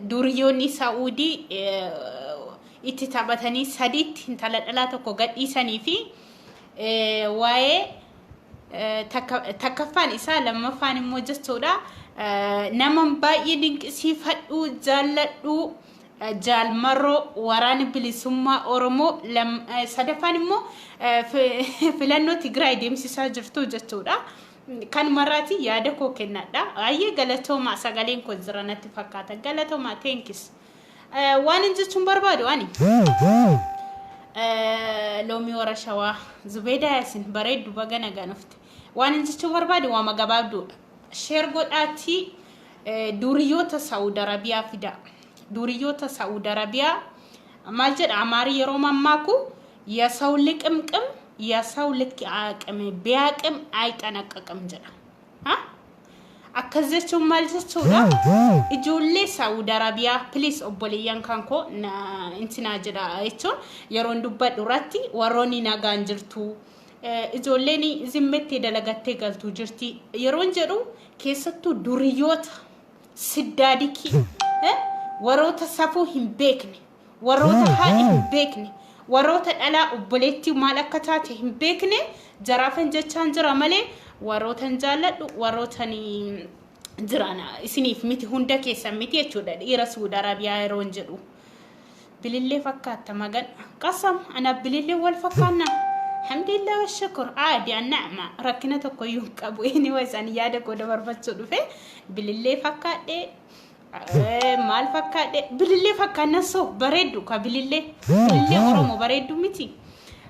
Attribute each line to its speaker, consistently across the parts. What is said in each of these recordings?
Speaker 1: Duriyyoonni Sa'uudii itti taphatanii sadiitti intala dhalaa tokko gadhiisanii fi waa'ee takkaffaan isaa lammaffaan immoo jechuudha nama baay'ee dinqisiifadhu jaalladhu Jaal Marroo waraana bilisummaa Oromoo sadaffaan immoo filannoo Tigraay deemsisaa jirtu jechuudha. Kanumarraati yaada koo kennadha. Baay'ee galatoomaa sagaleen koo jira natti fakkaata. Galatoomaa thanks. Waan hin jechuun barbaadu ani. Loomii warra shawaa Zubeedaa Yaasin bareeddu baga nagaan dhufte. Waan hin jechuun barbaadu waama gabaabduudha. Share godhaatii duriyyoota Saa'ud Arabiyaa fidaa. Duriyyoota Saa'ud Arabiyaa maal jedha Amaarii yeroo mammaaku የሰው ልቅምቅም የሰው ልክ አያውቅም ቢያውቅም አይጠነቀቅም jedha. Akkas jechuun maal jechuudha? Ijoollee Saa'ud Arabiyaa please obboleeyyan kan koo intinaa jedha jechuun yeroon dubbadhu irratti warroonni nagaan jirtu. Ijoolleen zimmettee dalagattee galtu jirti. Yeroon jedhu keessattuu duriyyoota siddaadikii warroota safuu hin beekne warroota haadha hin beekne warroota dhalaa obboleettii maal akka taate hin beekne jaraafan jechaan jira malee warroota hin jaalladhu warroota jiran isiniif miti hunda keessan miti jechuudha dhiira Suudi Arabiyaa yeroon jedhu. Bilillee fakkaatta magan qasam ana bilillee wal fakkaanna. Alhamdulillah wa shukur aadi annama rakkina tokko iyyuu hin qabu. Anyways ani yaada koo dabarfachuu dhufe bilillee fakkaadhe maal fakkaadhe bilillee fakkaanna soo bareeddu ka bilillee bilillee Oromoo bareeddu miti.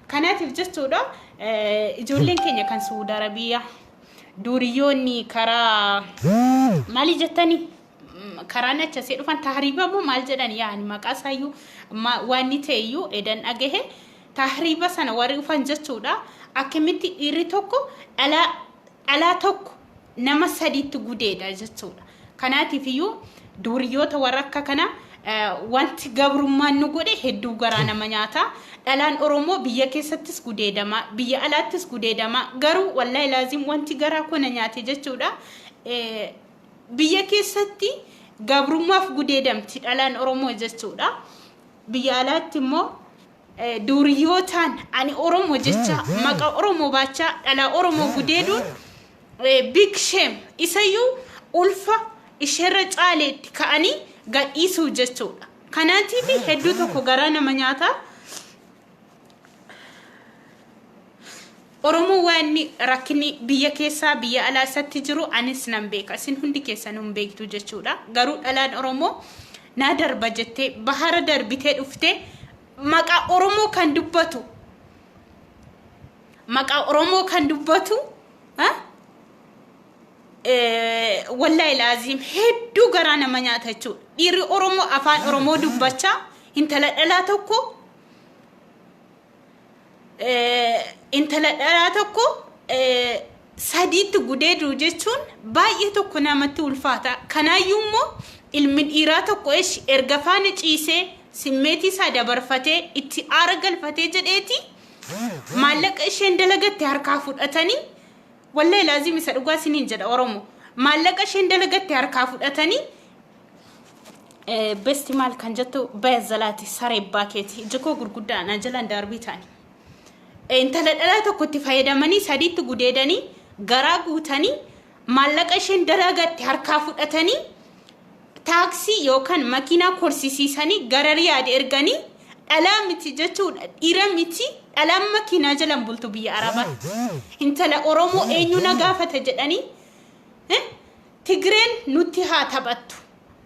Speaker 1: Kanaatiif jechuudha ijoolleen keenya kan Suudi Arabiyaa duriyyoonni karaa maali jettanii karaan achasee dhufan tahriiba moo maal jedhan yaani maqaa isaayyuu waan inni ta'e iyyuu edan dhagahe tahriiba sana warri dhufan jechuudha akkamitti dhiirri tokko dhalaa dhalaa tokko nama sadiitti gudeeda jechuudha. Kanaatiif iyyuu duriyyoota warra akka kana wanti gabrummaan nu godhe hedduu garaa nama nyaata. Dhalaan Oromoo biyya keessattis gudeedama, biyya alaattis gudeedama. Garuu wallahi laazim wanti garaa koo na nyaate jechuudha. Biyya keessatti gabrummaaf gudeedamti dhalaan Oromoo jechuudha. Biyya alaatti immoo duriyyootaan ani Oromoo jecha maqaa Oromoo baachaa dhalaa Oromoo gudeeduun big shame isayyuu ulfa isheerra caaleetti ka'anii gadhiisuu jechuudha. Kanaatiif hedduu tokko garaa nama nyaata. Oromoo waan inni rakkinni biyya keessaa biyya alaa isatti jiru anis nan beeka. Isin hundi keessan hin beektu jechuudha. Garuu dhalaan Oromoo naa darba jettee bahara darbitee dhuftee maqaa Oromoo kan dubbatu maqaa Oromoo kan dubbatu wallahi laaziim hedduu garaa nama nyaata jechuudha. Dhiirri Oromoo afaan Oromoo dubbachaa intala dhalaa tokko intala dhalaa tokko sadiitti gudeedu jechuun baay'ee tokko namatti ulfaata. Kanaayyuu immoo ilmi dhiiraa tokko eshi erga faana ciisee simmeetii isaa dabarfatee itti aara galfatee jedheeti maallaqa isheen dalagatte harkaa fudhatanii wallahi laazim isa dhugaa isiniin jedha Oromoo maallaqa isheen dalagatte harkaa fudhatanii besti maal kan jettu baya zalaati saree baakeeti ija koo gurguddaa na jalaan daarbii ta'ani. Intala dhalaa tokko itti fayyadamanii sadiitti gudeedanii garaa guutanii maallaqa isheen dalagatte harkaa fudhatanii taaksii yookaan makiinaa korsisiisanii gara Riyaad erganii dhalaa miti jechuudha dhiira miti dhalaan makiinaa jalan bultu biyya Arabaatti. Intala Oromoo eenyu na gaafata jedhanii Tigreen nutti haa taphattu.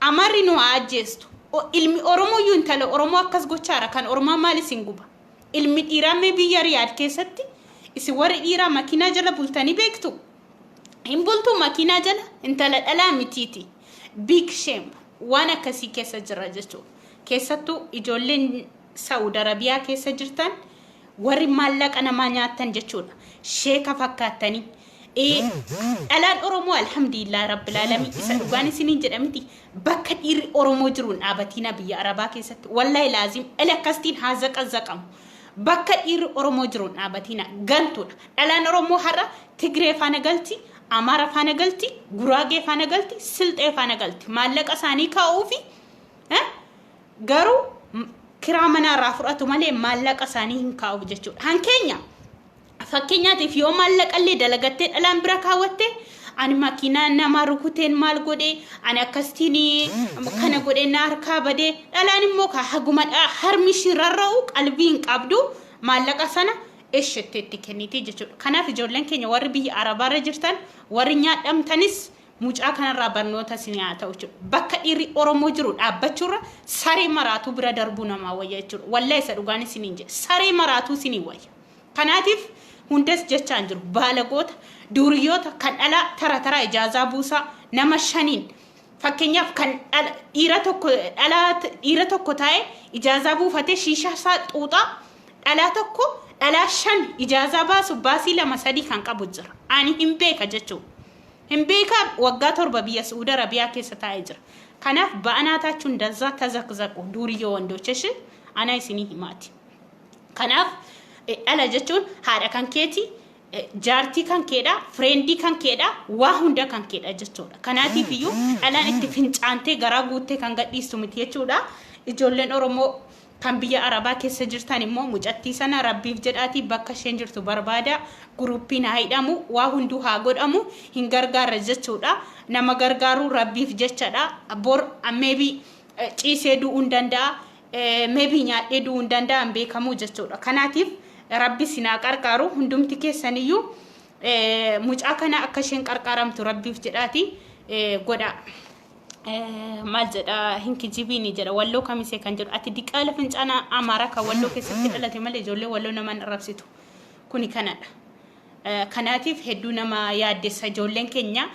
Speaker 1: Amarri nu haa ajjeestu. Ilmi Oromoo iyyuu intala Oromoo akkas gochaara kan Oromaa maal isin guba? Ilmi dhiiraa mee biyya Riyaad keessatti isin warri dhiiraa makiinaa jala bultanii beektu? Hin bultuu makiinaa jala intala dhalaa mitiiti. Big shame waan akkasii keessa jira jechuudha. Keessattuu ijoolleen Saa'ud Arabiyaa keessa jirtan warri maallaqa namaa nyaattan jechuudha. Sheeka fakkaattanii. Dhalaan Oromoo alhamdulillah rabbil alamin isa dhugaan isiniin jedha miti bakka dhiirri Oromoo jiru hin dhaabatiina biyya Arabaa keessatti wallahi laazim dhala akkasitiin haa zaqazaqamu. Bakka dhiirri Oromoo jiru hin dhaabatiina gantuudha. Dhalaan Oromoo har'a Tigree faana galti, Amaara faana galti, Guraagee faana galti, Silxee faana galti. Maallaqa isaanii kaa'uufi garuu kiraa manaa irraa fudhatu malee maallaqa isaanii hin kaa'uuf jechuudha. Hankeenya fakkeenyaatiif yoo maallaqa illee dalagattee dhalaan bira kaawwatte, ani makiinaa nama rukuteen maal godhe, ani akkasitiin kana godhe, na harkaa badee, dhalaan immoo ka haguma harmi ishii rarra'u qalbii hin qabdu, maallaqa sana isheetti itti kenniti jechuudha. Kanaaf ijoolleen keenya warri biyya Arabaarra jirtan, warri nyaadhamtanis, mucaa kanarraa barnoota isin haa ta'u jechuudha. Bakka dhiirri Oromoo jiru dhaabbachuurra saree maraatuu bira darbuu namaa wayya jechuudha. Wallahi isa dhugaan isiniin jedhe, saree maraatuu isinii wayya. Kanaatiif hundas jechaan jiru, baalagoota, duuriyyoota kan dhalaa tara tara ijaazaa buusaa nama shaniin, fakkeenyaaf kan dhiira tokko, dhalaa dhiira tokko taa'ee ijaazaa buufatee shiishaa isaa xuuxaa, dhalaa tokko dhalaa shan ijaazaa baasu, baasii lama sadii kan qabu jira. Ani hin beeka jechuudha. Hin beekaa, waggaa 7 biyya Saudi Arabiyaa keessa taa'ee jira. Kanaaf በአናታችሁ እንደዛ ተዘቅዘቁ ዱርዬ ወንዶች እሺ ana isinii himaati. Kanaaf dhala jechuun haadha kan keeti, jaartii kan keedha, friendii kan keedha, waa hunda kan keedha jechuudha. Kanaatiif iyyuu dhalaan itti fincaantee garaa guuttee kan gadhiistu miti jechuudha. Ijoolleen Oromoo kan biyya Arabaa keessa jirtan immoo mucattii sana Rabbiif jedhaatii bakka isheen jirtu barbaada. Groupiin haa hidhamu, waa hunduu haa godhamu, hin gargaarra jechuudha. Nama gargaaruu Rabbiif jechadha. Bor maybe ciisee du'uu hin danda'a. Maybe nyaadhee du'uu hin danda'an beekamuu jechuudha. Kanaatiif Rabbi sinaa qarqaaru hundumti keessaniyyuu. Mucaa kana akka isheen qarqaaramtu Rabbiif jedhaati godha. Maal jedha, hin kijibiini jedha. Walloo Kamisee kan jedhu, ati diqaala fincaana Amaaraa kan Walloo keessatti dhalate malee ijoollee Walloo naman arrabsitu kuni kanadha. Kanaatiif hedduu nama yaaddessa. Ijoolleen keenya,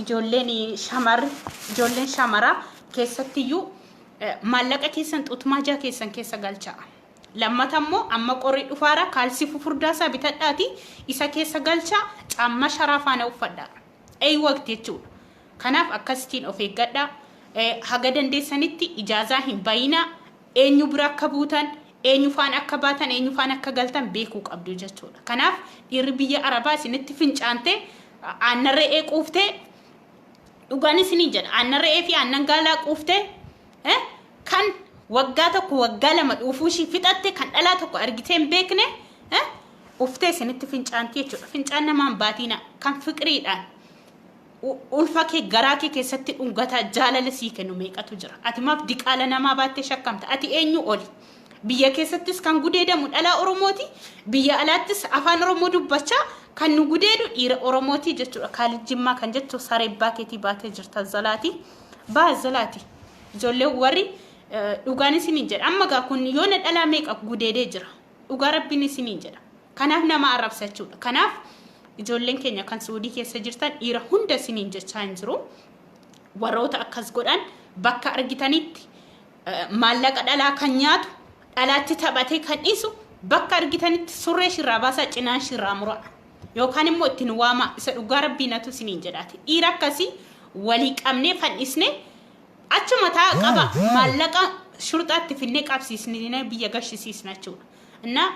Speaker 1: ijoolleen shamarri, ijoolleen shamaraa keessattiyyuu maallaqa keessan xutumaajaa keessan keessa galchaa. Lammata immoo amma qorri dhufaara, kaalsii fufurdaasaa bitadhaati isa keessa galchaa, caamma sharaa faana uffadhaa. Ei waqti jechuudha. Kanaaf akkasittiin of eeggadhaa. Haga dandeessanitti ijaazaa hin bayinaa. Eenyu bira akka buutan, eenyu faan akka baatan, eenyu faan akka galtan beekuu qabdu jechuudha. Kanaaf dhiirri biyya Arabaa isinitti fincaantee aannan re'ee quuftee, dhugaan isiniin jedha, aannan re'ee fi aannan gaalaa quuftee kan waggaa 1 waggaa 2 dhuufuu ishii fixatte, kan dhalaa tokko argitee hin beekne uftee isinitti fincaantii jechuudha. Fincaan namaan baatiina. Kan fiqiriidhaan ulfa kee garaa kee keessatti dhungataa jaalala sii kennu meeqatu jira. Ati maaf diqaala namaa baattee shakkamta? Ati eenyu oli? Biyya keessattis kan gudeedamu dhalaa Oromooti. Biyya alaattis afaan Oromoo dubbachaa kan nu gudeedu dhiira Oromooti jechuudha. Kaalid Jimmaa kan jettu, sareebbaa keetii baatee jirta zalaati. Baa zalaati. Ijoolleen warri dhugaan isiniin jedha. Amma gaa kun yoona dhalaa meeqa gudeedee jira. Dhugaa Rabbiin isiniin jedha. Kanaaf nama arrabsa jechuudha. Kanaaf ijoolleen keenya kan Suudii keessa jirtan, dhiira hunda isiniin jechaa hin jiru. Warroota akkas godhan bakka argitanitti, maallaqa dhalaa kan nyaatu, dhalaatti taphatee kan dhiisu, bakka argitanitti surree shirraa baasaa, cinaan shirraa muraa. Yookaan immoo ittiin waamaa, isa dhugaa Rabbii natu isiniin jedhaati. Dhiira akkasii walii qabnee fannisnee achuma ta'a qaba, maallaqa shurxaatti finnee qabsiisnee biyya gashisiisna jechuudha. Innaa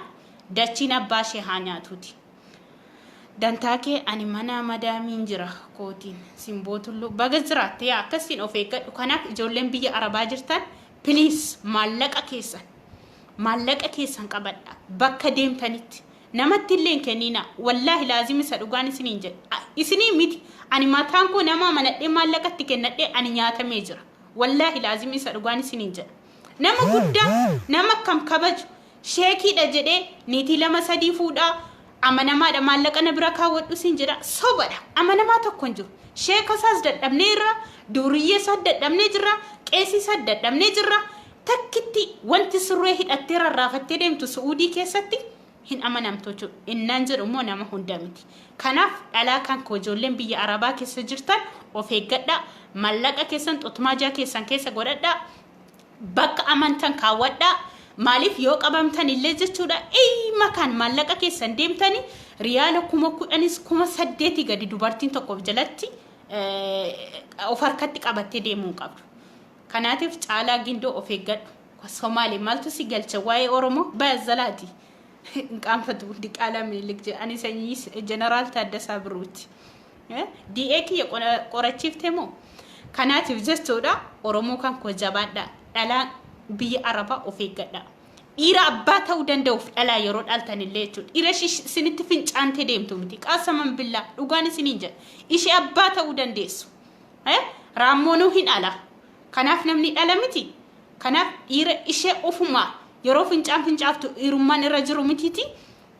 Speaker 1: dachiin abbaa ishee haa nyaatuuti. Dantaa kee, ani mana madaamiin jira kootiin simbootulluu baga jiraatte, yaa akkasiin of eeggadhu. Kanaaf ijoolleen biyya Arabaa jirtan, please, maallaqa keessan qabadha. Bakka deemtanitti namatti illee hin kennina. Wallaahi laazim, isa dhugaan isiniin jedha, isinii miti, ani mataan koo nama amanadhee maallaqatti kennadhee ani nyaatamee jira. Wallaahi laazim, isa dhugaan isiniin jedha. Nama guddaa, nama akkam kabaju, sheekiidha jedhee niitii lama sadii fuudhaa, amanamaadha, maallaqa na bira kaawwadhu siin jedha, sobadha. Amanamaa tokko hin jiru. Sheeka isaas dadhabnee jirra, duuriyyee isaas dadhabnee jirra, qeesii isaas dadhabnee jirra. Takkitti wanti surree hidhattee rarraafattee deemtu Su'uudii keessatti hin amanamtu jechuudha. Innaan jedhu immoo nama hunda miti. Kanaaf dhalaa kan koo, ijoolleen biyya Arabaa keessa jirtan, of eeggadhaa. Maallaqa keessan xutmaajaa keessan keessa godhadhaa. Bakka amantan kaawwadhaa. Maaliif yoo qabamtan illee jechuudha, makaan maallaqa keessan deemtanii riyaala 10,000s 8,000 gadi dubartiin tokkoof jalatti of harkatti qabattee deemuu hin qabdu. Kanaatiif caalaa gindoo of eeggadhu. Somaalee maaltu si galcha waa'ee Oromoo bayazzalaati. Hin qaanfatu diqaalaa Minilik jedhani, sanyii jeneraal Taaddasaa Birruuti. DA kiyya qorachiifte moo? Kanaatiif jechuudha, Oromoo kan koo, jabaadha. Dhalaa biyya Arabaa of eeggadha. Dhiira abbaa ta'uu danda'uuf dhalaa yeroo dhaltan illee jechuudha. Dhiira isinitti fincaantee deemtu miti. Qaasaman billaa, dhugaan isiniin jedha. Ishee abbaa ta'uu dandeessu. Raammoonuu hin ala. Kanaaf namni dhala miti. Kanaaf dhiira ishee ofumaa yeroo fincaan fincaaftu dhiirummaan irra jiru mitiiti.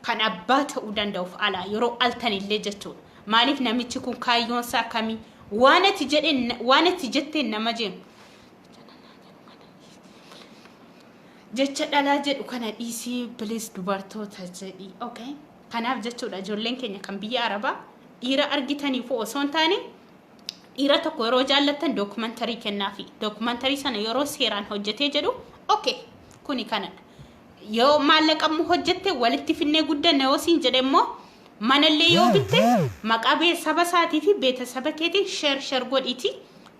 Speaker 1: Kan abbaa ta'uu danda'uuf ala yeroo altan illee jechuudha. Maaliif, namichi kun kaayyoon isaa kamii? Waan ati jedheen, waan ati jetteen nama jeemu. Jecha dhalaa jedhu kana dhiisii please, dubartoota jedhi. Okay. Kanaaf jechuudha, ijoolleen keenya kan biyya Arabaa dhiira argitaniif osoo hin taane, dhiira tokko yeroo jaallattan documentary kennaafi. Documentary sana yeroo seeraan hojjetee jedhu, okay, kuni kanadha. Yoo maallaqa immoo hojjette, walitti finnee guddanna yoo siin jedhe immoo, manallee yoo bitte, maqaa saba isaatii fi beetasaba keetiin share share godhiiti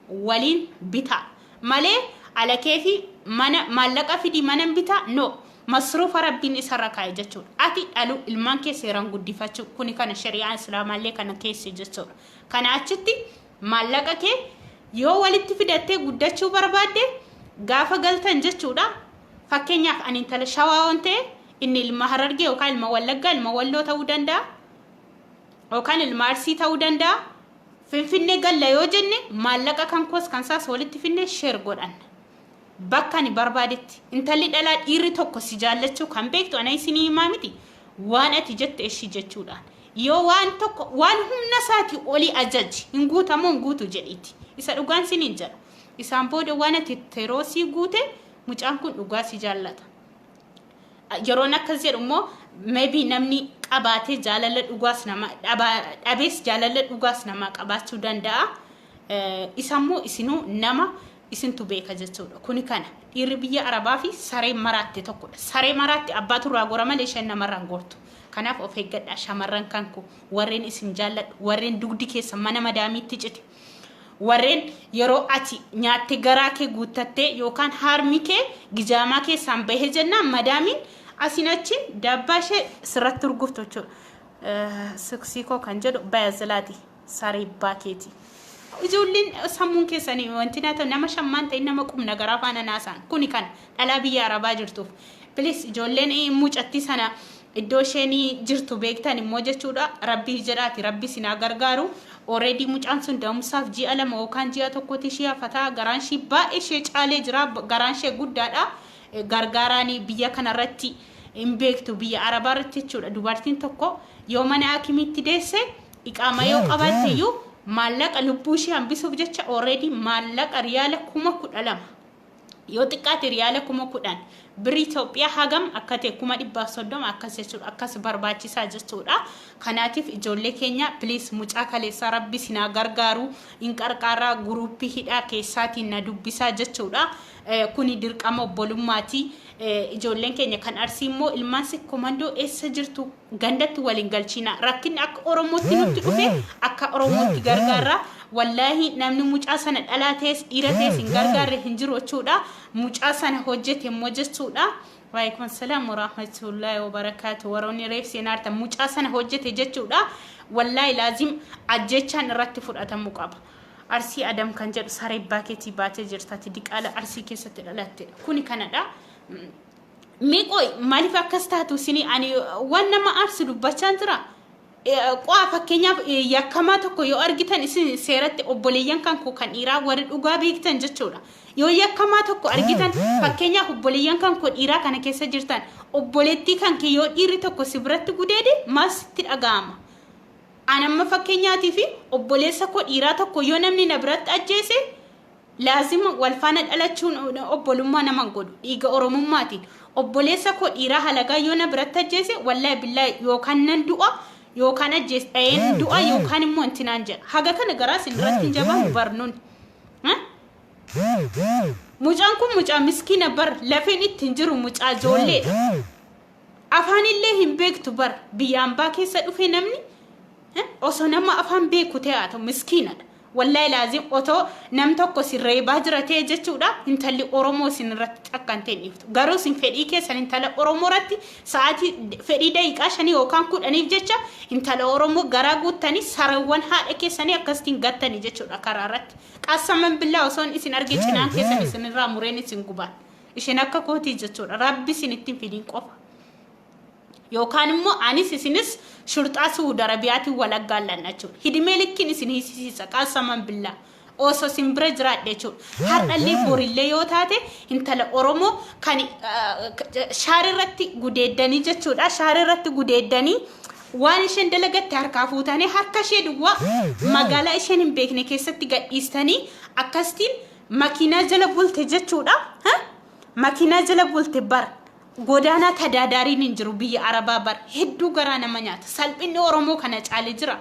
Speaker 1: waliin bitaa malee, alakee fi mana maallaqa fidii mana bitaa no, masruufa Rabbiin isarra kaa'e jechuudha. Ati dhalu, ilmaan kee seeraan guddifachuu, kuni kana shari'aan Islaamaallee kana keessa jechuudha. Kana achitti maallaqa kee yoo walitti fidattee guddachuu barbaadde, gaafa galtan jechuudha. Fakkeenyaaf, ani intala Shawaa waan ta'e, inni ilma Harargee yookaan ilma Wallaggaa, ilma Walloo ta'uu danda'a. Yookaan ilma Arsii ta'uu danda'a. Finfinnee galla yoo jenne, maallaqa kan koos kan isaas walitti finnee share godhanna. Bakka ani barbaadetti intalli dhalaa dhiirri tokko si jaallachuu kan beektu ana isinii himaa miti, waan ati jette ishii jechuudhaan. Yoo waan tokko waan humna isaatii olii ajaji, hin guutamoo hin guutu jedhiiti. Isa dhugaan siniin jedha. Isaan booda waan ati yeroo sii guute, mucaan kun dhugaa si jaallata. Yeroon akkas jedhu immoo, maybe namni qabaatee jaalala dhugaas nama dhabees jaalala dhugaas nama qabaachuu danda'a. Isammoo isinuu nama isintu beeka jechuudha. Kuni kana dhiirri biyya Arabaa fi saree maraatte tokkodha. Saree maraatte abbaatu irraa gora malee isheen namarraan gortu. Kanaaf of eeggadhaa, shamarran kan koo, warreen isin jaalladhu, warreen dugdi keessa mana madaamiitti cite. Warreen yeroo ati nyaatte garaa kee guuttattee yookaan harmi kee gijaamaa keessaan bahe jennaan madaamiin asiin achiin dabbaa ishee sirratti urguftu jechuudha. Siksiikoo kan jedhu bayazilaati, saree baakeeti. Ijoolleen sammuun keessanii wanti naa ta'u, nama shammaan ta'e, nama qubna garaa faana naasaan, kuni kan dhalaa biyya Arabaa jirtuuf. Please, ijoolleen mucattii sana iddoo isheen jirtu beektan immoo jechuudha, Rabbii jedhaati Rabbi sinaa gargaaru. Already mucaan sun da'umsaaf ji'a 2 yookaan ji'a 1tti ishee hafataa, garaan ishee baay'ee ishee caalee jira, garaan ishee guddaadha. Gargaaraan biyya kanarratti hin beektu, biyya Arabaa irratti jechuudha. Dubartiin tokko yoo mana hakimiitti deesse, iqaama yoo qabaatte iyyuu, maallaqa lubbuu ishee hambisuuf jecha already maallaqa riyaala 12,000, yoo xiqqaate riyaala 10,000, birri Itoophiyaa hagam akka ta'e, 130,000 akkas jechuudha, akkas barbaachisaa jechuudha. Kanaatiif ijoollee keenya, please, mucaa kaleessaa Rabbi sinaa gargaaru, hin qarqaaraa, guruuppii hidhaa keessaatiin na dubbisaa jechuudha. Kuni dirqama obbolummaati. Ijoolleen keenya kan Arsii immoo, ilmaan sikkomandoo eessa jirtu, gandatti waliin galchina. Rakkinni akka Oromootti nutti dhufe akka Oromootti gargaarra. Wallaahi, namni mucaa sana dhalaa ta'es dhiira ta'es hin gargaarre hin jiru jechuudha. Mucaa sana hojjete immoo jechuudha. Waalaikum salaam warahmatullahi wabarakaatu. Warroonni reef seenaartan, mucaa sana hojjete jechuudha. Wallaahi laazim ajjechaan irratti fudhatamuu qaba. Arsii Adam kan jedhu, saree baaketii baatee jirtati, diqaala Arsii keessatti dhalattedha. Kuni kanadha. Mee qoy, maaliif akkas taatu isinii? Ani waan nama aarsu dubbachaa jira. Qo'aa, fakkeenyaaf, yakkamaa tokko yoo argitan, isin seeratti obboleeyyan kan koo kan dhiiraa warri dhugaa beektan jechuudha. Yoo yakkamaa tokko argitan, fakkeenyaaf, obboleeyyan kan koo dhiiraa kana keessa jirtan, obboleettii kan kee yoo dhiirri tokko si biratti gudeede, maal sitti dhaga'ama? An amma fakkeenyaatii fi obboleessa koo dhiiraa tokko yoo namni na biratti ajjeese, laazima wal faana dhalachuun obbolummaa nama hin godhu, dhiiga Oromummaatiin. Obboleessa koo dhiiraa halagaa yoo na biratti ajjeese, wallaahi billaahi, yookaan nan du'a, yookaan ajjees dha'een du'a, yookaan immoo intinaan jedha. Haga kana garaa isin irratti hin jabaanu barnuun. Mucaan kun mucaa miskiina bar, lafeen ittiin jiru mucaa ijoolleedha. Afaan illee hin beektu bar, biyya ambaa keessa dhufe namni osoo nama afaan beeku ta'e haa ta'u, miskiinadha. Wallahi laazim otoo nam tokko isin reebaa jira ta'e jechuudha, intalli Oromoo isin irratti xaqqantee hin dhiiftu. Garuu isin fedhii keessan intala Oromoo irratti sa'aatii fedhii daqiiqaa 5 yookaan 10f jecha intala Oromoo garaa guuttanii sareewwan haadha keessanii akkasitiin gattanii jechuudha karaa irratti. Qassaman billaa osoon isin arge cinaan keessan isinirraa mureen isin gubaan. Isheen akka kootii jechuudha. Rabbi isin ittiin fidiin qofa. Yookaan immoo anis isinis shurxaa Su'uud Arabiyaatiin wal aggaallanna jechuudha. Hidimee likkiin isin hiisisiisa qassaman billaa. Osoo isin bira jiraadhe jechuudha. Har'allee borillee yoo taate intala Oromoo kan shaari irratti gudeeddanii jechuudha. Shaari irratti gudeeddanii waan isheen dalagatte harkaa fuutanii harka ishee duwwaa magaalaa isheen hin beekne keessatti gadhiistanii akkasitiin makiinaa jala bulte jechuudha. Makiinaa jala bulte bar. Godaanaa tadaadaariin hin jiru biyya Arabaa bar. Hedduu garaa nama nyaata. Salphinni Oromoo kana caale jira.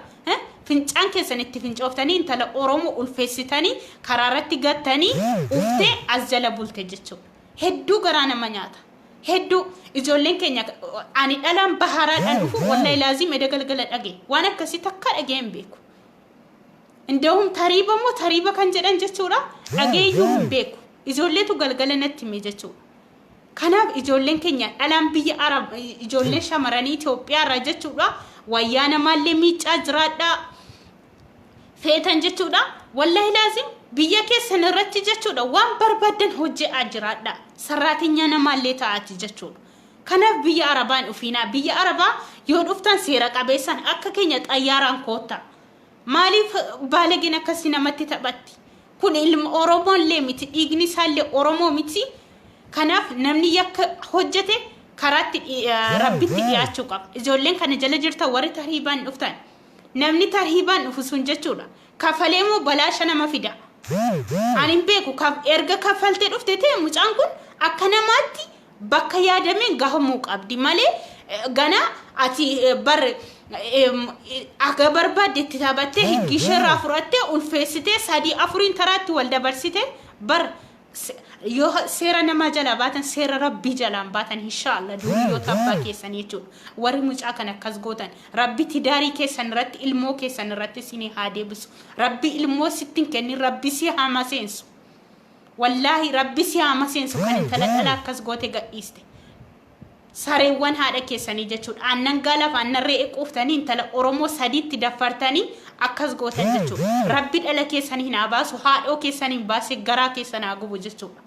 Speaker 1: Fincaan keessan itti fincooftanii intala Oromoo ulfeessitanii karaa irratti gattanii uftee as jala bulte jechuudha. Hedduu garaa nama nyaata. Hedduu ijoolleen keenya ani dhalaan bahaaraadhaan dhufu wallahi laazim eda galgala dhage. Waan akkasii takka dhagee hin beeku. Indahum tariiba moo tariiba kan jedhan jechuudha. Dhageeyyuu hin beeku. Ijoolleetu galgala natti hime jechuudha. Kanaaf ijoolleen keenya dhalaan biyya Arab ijoolleen shamaranii Itoophiyaa irraa jechuudha wayyaa namaallee miiccaa jiraadhaa feetan jechuudha. Wallahi laazim biyya keessan irratti jechuudha waan barbaaddan hojje'aa jiraadhaa. Sarraatinyaa namaallee ta'aati jechuudha. Kanaaf biyya Arabaan dhufiinaa. Biyya Arabaa yoo dhuftan seera qabeessaan akka keenya xayyaaraan koottaa. Maaliif baalageen akkasii namatti taphatti? Kun ilma Oromoo illee miti, dhiigni isaa illee Oromoo miti. Kanaaf namni yakka hojjete karaatti Rabbitti dhiyaachuu qaba. Ijoolleen kana jala jirtan warri tarhiibaan dhuftan. Namni tarhiibaan dhufu sun jechuudha. Kafalee moo balaasha nama fida? Ani hin beeku erga kaffaltee dhufte ta'e mucaan kun akka namaatti bakka yaadameen gahamuu qabdi malee ganaa ati bar aga barbaadde itti taphattee higgii isheerraa fudhattee ulfeessitee sadii afuriin taraatti wal dabarsite bar yoo seera namaa jalaa baatan seera rabbii jalaan baatan inshaallah duuriyyoota abbaa keessanii jechuudha. Warri mucaa kan akkas gootan rabbi tidaarii keessan irratti ilmoo keessan irratti isinii haa deebisu. Rabbi ilmoo sitti hin kennin, rabbi si haa maseensu. Wallaahi rabbi si haa maseensu kan intala dhalaa akkas goote gadhiiste. Sareewwan haadha keessanii jechuudha. Aannan gaalaaf aannan re'ee quuftanii intala Oromoo sadiitti daffartanii akkas gootan jechuudha. Rabbi dhala keessan hin haa baasu, haadhoo keessan hin baase garaa keessan haa gubu jechuudha.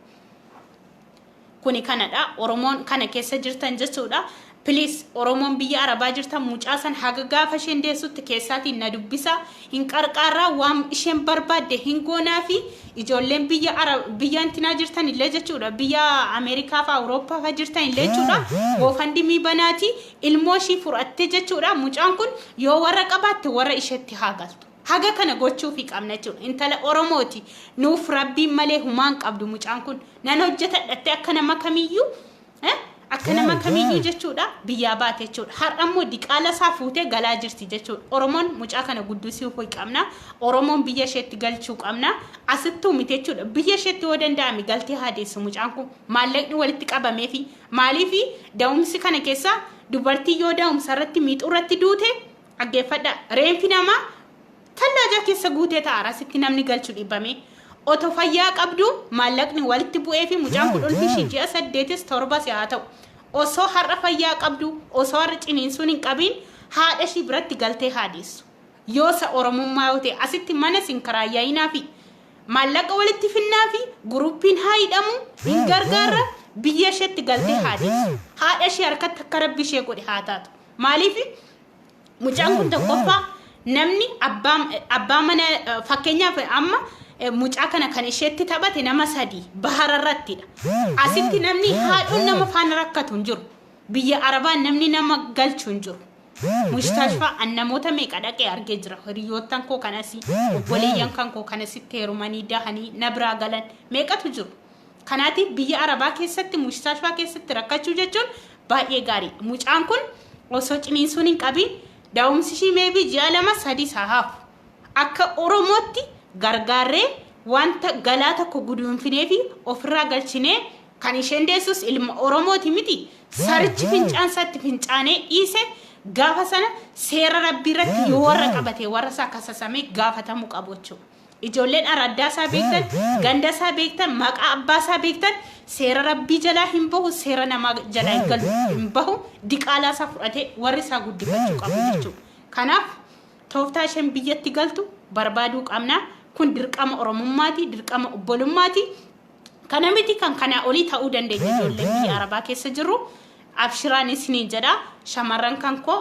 Speaker 1: Kuni kanadha. Oromoon kana keessa jirtan jechuudha. Please Oromoon biyya Arabaa jirtan mucaa san haga gaafa isheen deessutti keessaatiin na dubbisa. Hin qarqaarraa, waan isheen barbaadde hin goonaafi. Ijoolleen biyya Arab biyya intinaa jirtan illee jechuudha. Biyya Ameerikaa fa'a Awurooppaa fa'a jirtan illee jechuudha. GoFundMe banaati ilmoo ishii fudhatte jechuudha. Mucaan kun yoo warra qabaatte warra isheetti haa galtu. Haga kana gochuufii qabna jechuudha. Intala Oromooti. Nuuf rabbiin malee humaan qabdu mucaan kun. Nan hojjetadhatte akka nama kamiyyuu akka nama kamiyyuu jechuudha biyyaa baate jechuudha. Har'a immoo diqaala isaa fuutee galaa jirti jechuudha. Oromoon mucaa kana guddisuufii qabna. Oromoon biyya isheetti galchuu qabna. Asittuu miti jechuudha. Biyya isheetti yoo danda'ame galtee haa deessu mucaan kun. Maallaqni walitti qabameefi. Maaliifi da'umsi kana keessa dubartii yoo da'umsa irratti miixuu irratti duute dhaggeeffadhaa. Reenfi namaa tallaajaa keessa guutee ta'a asitti namni galchu dhibame. Otoo fayyaa qabdu maallaqni walitti bu'ee fi mucaan kun ulfi ishii ji'a 8s 7s haa ta'u. Osoo har'a fayyaa qabdu, osoo har'a ciniinsuun hin qabiin haadha ishii biratti galtee haa deessu. Yoo isa Oromummaa yoo ta'e asitti mana isin karaayyaa'inaa fi maallaqa walitti finnaa fi guruuppiin haa hidhamu hin gargaarra, biyya isheetti galtee haa deessu. Haadha ishee harkatti akka rabbi ishee godhe haa taatu. Maaliif mucaan kun tokkoffaa namni abbaa abbaa mana, fakkeenyaaf amma mucaa kana kan isheetti taphate nama sadii bahara irrattidha. Asitti namni haadhoon nama faana rakkatu hin jiru. Biyya Arabaa namni nama galchu hin jiru. Mustaashfaa an namoota meeqa dhaqee argee jira. Hiriyoottan koo kanasi, obboleeyyan kan koo kanasitti heerumanii dahanii na biraa galan meeqatu jiru. Kanaatiif biyya Arabaa keessatti mustaashfaa keessatti rakkachuu jechuun baay'ee gaarii. Mucaan kun osoo ciniinsuun hin qabiin da'umsi ishii meebii ji'a 2 3 haa hafu. Akka Oromootti gargaarree wanta galaa tokko guduunfinee fi ofirraa galchinee kan isheen deessus ilma Oromooti miti. Sarichi fincaan isaatti fincaanee dhiise gaafa sana seera rabbii irratti yoo warra qabate warra isaa kasasamee gaafatamuu qabu jechuudha. Ijoolleen araddaa isaa beektan, ganda isaa beektan, maqaa abbaa isaa beektan, seera rabbii jalaa hin bahu, seera namaa jalaa hin galu, hin bahu, diqaalaa isaa fudhatee warri isaa guddifachuu qabu jechuudha. Kanaaf tooftaa isheen biyyatti galtu barbaaduu qabna. Kun dirqama Oromummaati, dirqama obbolummaati. Kana miti, kan kanaa olii ta'uu dandeenya ijoolleen biyya Arabaa keessa jirru. Abshiraan isiniin jedha, shamarran kan koo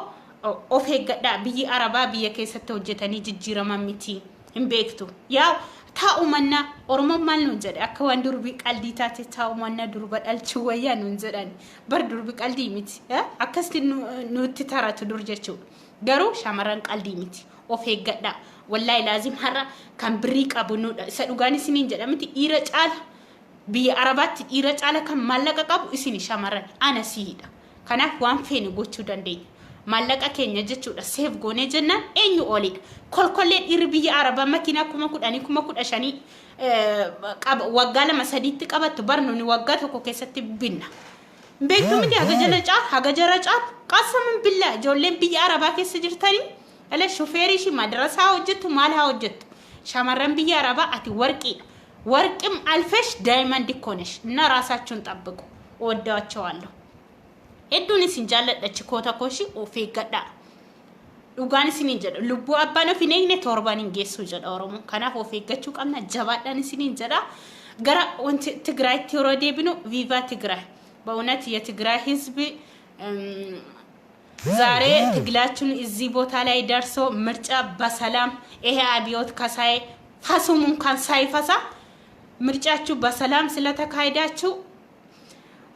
Speaker 1: of eeggadhaa. Biyyi Arabaa biyya keessatti hojjetanii jijjiiraman miti. Hin beektu. Yaa taa'u mannaa Oromoon maal nuun jedhe? Akka waan durbi qaldii taate, taa'u mannaa durba dhalchuu wayyaa nuun jedhan. Bar durbi qaldii miti. Akkasitti nutti taratu dur jechuudha. Garuu shamarran qaldii miti. Of eeggadhaa. Wallaahi laazim har'a kan birrii qabu nuudha. Isa dhugaan isiniin jedha miti, dhiira caala, biyya Arabaatti dhiira caala kan maallaqa qabu isin shamarran, ana siidha. Kanaaf waan feene gochuu dandeenya. Maallaqa keenya jechuudha seef goonee jennaan eenyu olidha. Kolkollee dhiirri biyya Arabaa makiinaa 10,000, 15,000 waggaa lama sadiitti qabattu bar nuni waggaa tokko keessatti binna. Beektu miti, haga jala caalu, haga jara caalu. Qasaman billaa, ijoolleen biyya Arabaa keessa jirtanii ala shufeerii ishii madrasaa hojjettu, maal haa hojjettu. Shamarran biyya Arabaa, ati warqiidha. ወርቅም አልፈሽ ዳይመንድ እኮ ነሽ እና ራሳችሁን ጠብቁ። እወዳቸዋለሁ። Hedduun isin jaalladha, chikoota kooshi, of eeggadhaa. Dhugaan isiniin jedha, lubbuu abbaan of hin eegne torban hin geessu jedha Oromoon. Kanaaf of eeggachuu qabna, jabaadhaan isiniin jedha. Gara wanti Tigraayitti yeroo deebinu, viva Tigraay! በእውነት የትግራይ ህዝብ ዛሬ ትግላችን እዚህ ቦታ ላይ ደርሶ ምርጫ በሰላም፣ ይሄ አብዮት ከሳይ ፈሱም እንኳን ሳይፈሳ ምርጫችሁ በሰላም ስለተካሄዳችሁ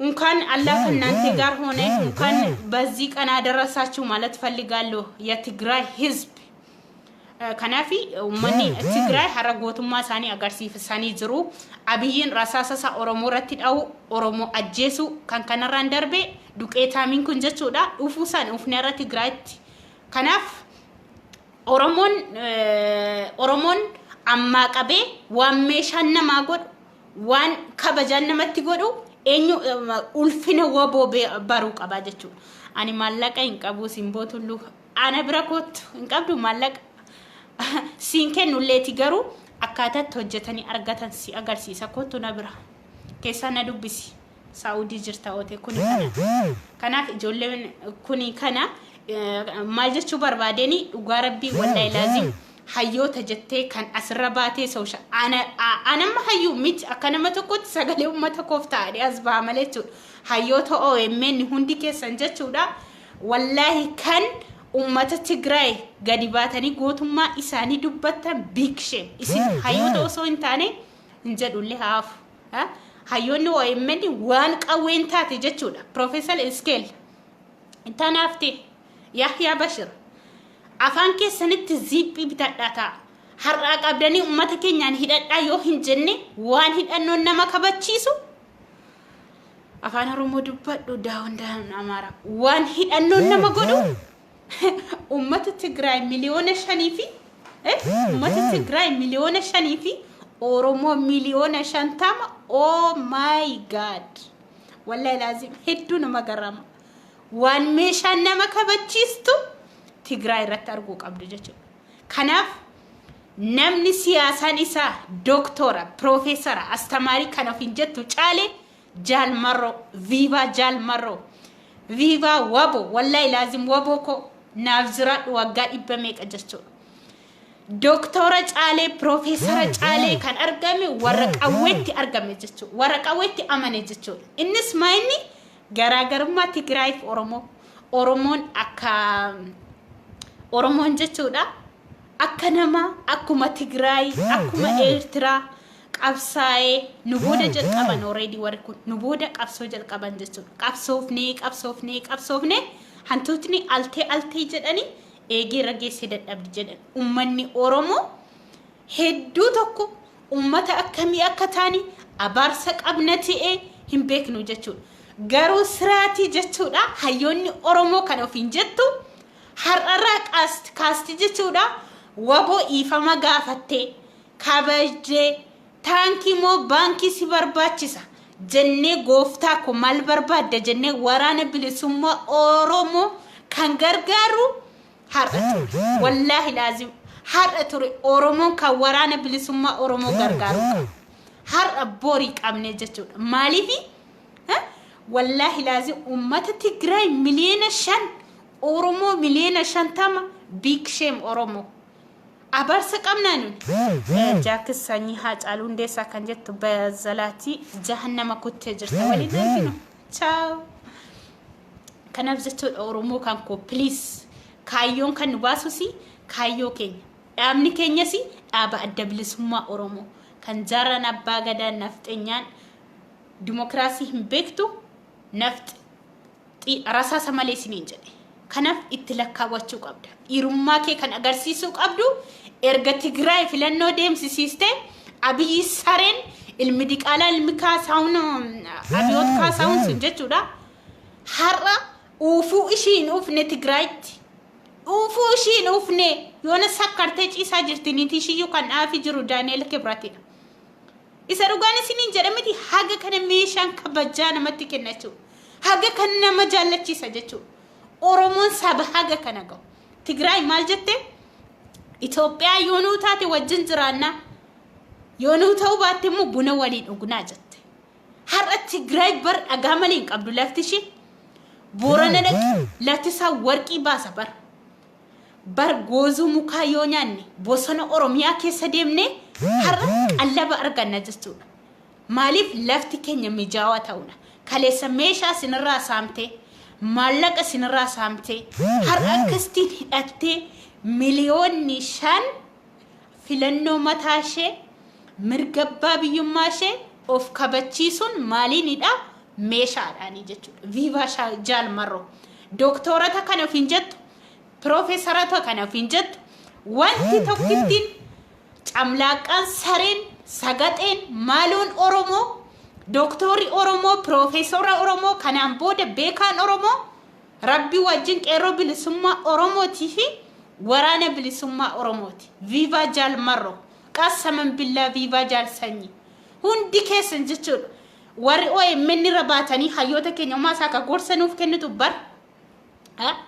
Speaker 1: እንኳን አላህ ከእናንተ ጋር ሆነ፣ እንኳን በዚህ ቀን አደረሳችሁ ማለት ፈልጋለሁ የትግራይ ህዝብ። Kanaaf uummanni Tigraay har'a gootummaa isaanii agarsiisanii jiru. Abiyyiin rasaasa isaa Oromoo irratti dha'u, Oromoo ajjeesu kan kanarraan darbe duqeetaamiin kun jechuudha. Dhufuu isaan dhufne irra Tigraayitti. Kanaaf Oromoon ammaa qabee waan meeshaan namaa godhu, waan kabajaan namatti godhu, eenyu ulfina WBO baruu qaba jechuudha. Ani maallaqa hin qabu, Simboo Tulluu. Ana bira kootu, hin qabdu maallaqa. Siin kennulleeti, garuu akkaataatti hojjetanii argatan si agarsiisa. Kootu na bira. Keessaa na dubbisi. Saa'udii jirta oote kuni kana. Kanaaf ijoolleen kuni kana maal jechuu barbaadeni, dhugaa rabbii, wallaahi laazim, hayyoota jettee kan asirra baatee soosha anamma hayyuu miti, akka nama tokkotti sagalee uummata koof ta'anii as baha malee jechuudha. Hayyoota OMN hundi keessan jechuudha. Wallaahi kan uummata Tigraay gadi baatanii gootummaa isaanii dubbattan, big shame. Isin hayyoota osoo hin taane hin jedhullee haafu. Hayyoonni OMN waan qawween taate jechuudha. Profeesar Iskeel tanaafte, Yahyaa Bashir, afaan keessanitti ziiphii bitadhaa ta'a. Har'aa qabdanii uummata keenyaan hidhadhaa yoo hin jenne, waan hidhannoon nama kabachiisu, afaan Oromoo dubbadhu, daawwan daawwan Amaaraa, waan hidhannoon nama godhu uummata Tigraay 5 miliyoonii fi uummata Tigraay 5 miliyoonii fi Oromoo 50 miliyoona. Oh my God, wallahi laazim hedduu nama garama. Waan meeshaan nama kabachiistu Tigraay irratti arguu qabdu jechuudha. Kanaaf namni siyaasaan isaa dooktora, piroofeesara, astamaarii kan ofiin jettu caale Jaalmarroo, viva Jaalmarroo, viva WBO. Wallahi laazim WBO ko naaf jiraadhu waggaa dhibba meeqa jechuudha. Dooktora caalee, piroofeesara caalee kan argame warra qawweetti argame jechuudha. Warra qawweetti amane jechuudha. Innis maayinni garaagarummaa Tigraayiif Oromoo. Oromoon akka Oromoon jechuudha. Akka nama akkuma Tigraay, akkuma Eertiraa qabsaa'ee nu booda jalqaban, already warri kun nu booda qabsoo jalqaban jechuudha. Qabsoofnee, qabsoofnee, qabsoofnee, hantuutni altee altee jedhanii eegee irra geessee dadhabdi jedhan. Uummanni Oromoo hedduu tokko uummata akkamii akka taane, abaarsa qabna ta'ee hin beeknu jechuudha. Garuu siraatii jechuudha, hayyoonni Oromoo kan ofiin jettu har'arraa kaasti jechuudha, WBO dhiifama gaafattee kabajdee, taankii moo baankii si barbaachisa jennee, gooftaa ko maal barbaadda jennee, waraana bilisummaa Oromoo kan gargaaru har'a ture. Wallaahi laazim Har'a ture Oromoon kan waraana bilisummaa Oromoo gargaaru qaba. Har'a borii qabne jechuudha. Maaliifi? Wallaahi laazim uummata Tigraay 5 miliyoona, Oromoo 50 miliyoona, big shame Oromoo. Abarsa qabnaa nuti. Jaakis sanyii Haacaaluu Hundeessaa kan jettu Bazalaatii jahannama kuttee jirta waliin arginu. Ciao. Kanaaf jechuudha, Oromoo kan koo, please, kaayyoon kan nu baasus kaayyoo keenya. Dhaabni keenyas dhaaba Adda Bilisummaa Oromoo kan jaarraan abbaa gadaa. Nafxenyaan dimokiraasii hin beektu, nafxi rasaasa malee isiniin jedhe. Kanaaf itti lakkaawwachuu qabda. Dhiirummaa kee kan agarsiisuu qabdu erga Tigraay filannoo deemsisiiste. Abiyyi sareen ilmi diqaalaa, ilmi Kaasaawun, Abiyoot Kaasaawun sun jechuudha. Har'a uufuu ishii hin uufne Tigraayitti. Uufuu ishii hin uufne, yoona sakkartee ciisaa jirti. Niitii ishiiyyuu kan dhaafi jiru Daani'el Kibratidha. Isa dhugaan isiniin jedha miti, haga kana meeshaan kabajaa namatti kenna jechuudha. Haga kana nama jaallachiisa jechuudha. Oromoon saba haga kana gahu. Tigraay maal jette? Itoophiyaa yoo nuu taate wajjin jiraannaa. Yoo nuu ta'uu baatte immoo buna waliin dhugnaa jette. Har'a Tigraay bar dhagaa malee hin qabdu lafti ishee. Boorana dhaqi, lafti isaa warqii baasa bar. Bar goozuu mukaa yoo nyaanne, bosona Oromiyaa keessa deemne, har'a qallaba arganna jechuudha. Maaliif lafti keenya mijaawaa ta'uudha. Kaleessa meeshaa isinirraa saamtee, maallaqa isinirraa saamtee, har'a akkasitiin hidhattee 5 miliyoonni filannoo mataa ishee, mirga abbaa biyyummaa ishee of kabachiisuun maaliinidha? Meeshaadhaanii jechuudha. Viva Jaal Marroo. Dooktorata kana ofiin jettu, piroofeesarata kana ofiin jettu, wanti tokkittiin camlaaqqaan sareen sagaxeen maaloon Oromoo, dooktorri Oromoo, piroofeesara Oromoo, kanaan booda beekaan Oromoo Rabbi wajjin qeerroo bilisummaa Oromootii fi waraana bilisummaa Oromooti. Viva Jaal Marroo. Qassaman billaa, viva Jaal Sanyii. Hundi keessan jechuudha. Warri OMN irra baatanii hayyoota keenya uumaa isaa akka gorsa nuuf kennitu bar.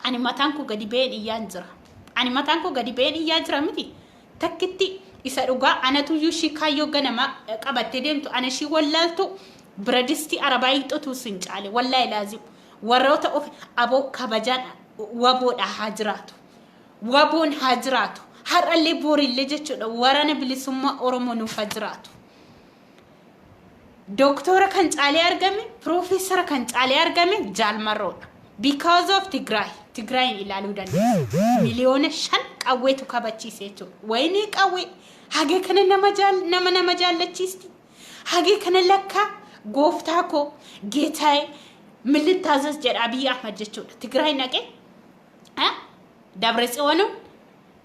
Speaker 1: Ani mataan koo gadi ba'een iyyaan jira. Ani mataan koo gadi ba'een iyyaa jira miti. Takkitti isa dhugaa anatuyyuu ishii kaayyoo ganama qabattee deemtu, ana ishii wallaaltu biradistii arabaa hiixotu sin caale, wallaahi laazim. Warroota of aboo kabajaan waboodha haa jiraatu. Waboon haa jiraatu. Har'allee boorillee jechuudha, waraana bilisummaa Oromoo nuuf haa jiraatu. Dooktora kan caalee argame, piroofeesara kan caalee argame Jaalmarroodha. Because of Tigraay. Tigraayin ilaaluu dandeessa. 5 miliyoona qawweetu kabachiise jechuudha. Wayinii qawwee hagee kana nama jaal nama nama jaallachiisti. Hagee kana lakkaa gooftaa koo geetaayee ምን ልታዘዝ jedha Abiy Ahmad jechuudha. Tigraay naqee Dabre Tsiyoonu